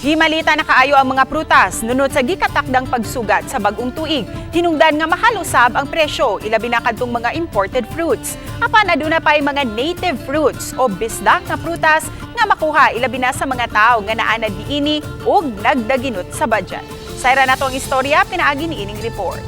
Gimalita na kaayo ang mga prutas nunot sa gikatakdang pagsugat sa bagong tuig. Hinungdan nga mahal usab ang presyo, ilabi na kadtong mga imported fruits. Apan aduna pay mga native fruits o bisdak nga prutas nga makuha ilabi na sa mga tawo nga naanad niini ug nagdaginot sa budget. Sayra nato ang istorya pinaagi niining report.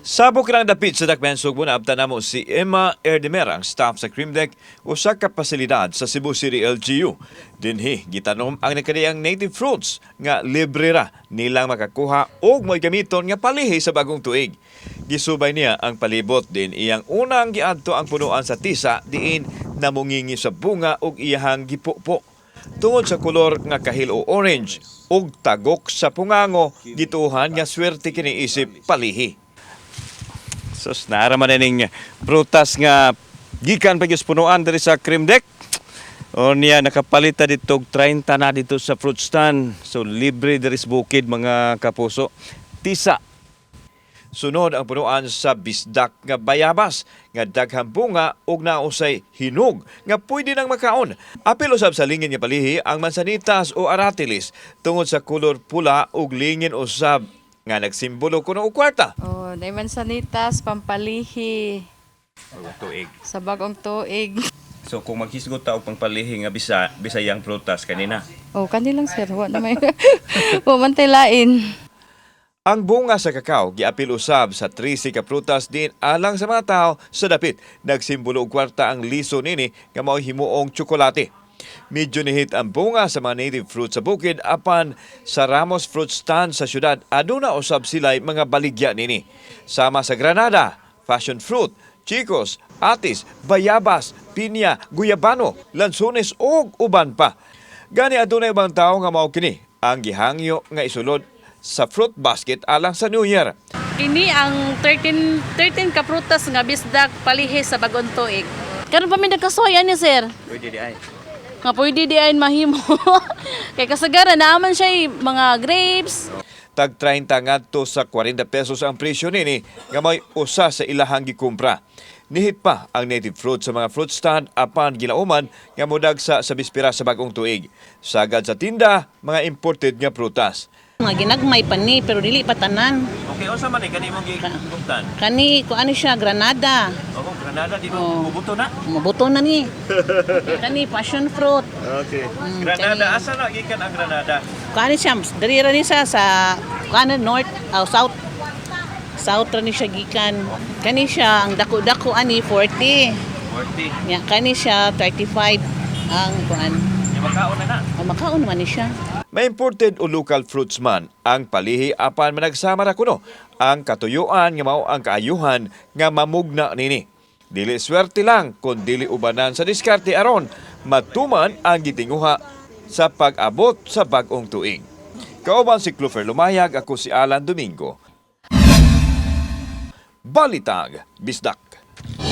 Sa bukirang dapit sa Dakbayan Sugbo, naabtan namo si Emma Erdemer, ang staff sa Crimdec, usa ka pasilidad sa Cebu City LGU. Dinhi gitanom ang nagkadaiyang native fruits nga libre ra nilang makakuha og mo'y gamiton nga palihi sa bagong tuig. Gisubay niya ang palibot din iyang unang giadto ang punuan sa tisa diin namungingi sa bunga ug iyahang gipupo. Tungod sa kolor nga kahil o orange ug tagok sa pungango, gituhan nga swerte kini isip palihi. Sus, naara man ning prutas nga gikan pa gyud sa punuan diri sa Crimdec. O niya nakapalita dito og 30 na dito sa fruit stand. So libre diri sa bukid, mga kapuso. Tisa. Sunod ang punuan sa bisdak nga bayabas nga daghang bunga ug nausay hinog nga pwede nang makaon. Apil usab sa lingin nga palihi ang mansanitas o aratilis tungod sa kolor pula ug lingin usab nga nagsimbolo kuno og kwarta. Oh, naay mansanitas, pampalihi Tuig. Sa bagong tuig. So kung maghisgot ta og pangpalihi nga bisayang prutas kanina. Oh, kani lang, sir, wa na may wa man tay lain. Ang bunga sa kakao giapil usab sa 13 ka prutas din alang sa mga tao sa dapit. Nagsimbolo og kwarta ang liso nini nga mao himuong tsokolate. Medyo nihit ang bunga sa mga native fruit sa bukid apan sa Ramos Fruit Stand sa syudad aduna usab sila'y mga baligya nini. Sama sa granada, passion fruit, chicos, atis, bayabas, pinya, guyabano, lansones ug uban pa. Gani adunay ubang tawo nga mao kini ang gihangyo nga isulod sa fruit basket alang sa New Year. Kini ang 13 ka prutas nga bisdak palihi sa bagong tuig. Karon pa mi nagkasuhay ani, sir. Pwede di ay. Nga pwede di ay mahimo. Kay kasagaran naaman siya eh, mga grapes. Tag 30 ngadto sa 40 pesos ang presyo nini nga may usa sa ilahang gikumpra. Nihit pa ang native fruit sa mga fruit stand apan gilauman nga modag sa bispira sa bagong tuig. Sagad sa tinda, mga imported nga prutas. Mga ginagmay pa ni, pero dili pa tanan. Okay, unsa man ni kanimong giguptan? Kani, kung ano siya, granada. Oh, granada di Oh. mubuto na. Mabuto na ni. Kani, passion fruit. Okay. Granada, asa na gikan ang granada? Kung ano siya, diri ra ni siya sa, kung ano, north, oh, south. South ra ni siya gikan. Kani siya, ang dako-dako ani, 40. 40. Nya, kani siya, 35 ang kuan. Di makaon na na. Oh, makaon man ni siya. May imported o local fruits man ang palihi apan managsama ra kuno ang katuyuan nga mao ang kaayuhan nga mamugna nini. Dili swerte lang kun dili ubanan sa diskarte aron matuman ang gitinguha sa pag-abot sa bag-ong tuig. Kauban si Clover Lumayag, ako si Alan Domingo. Balitag, Bisdak.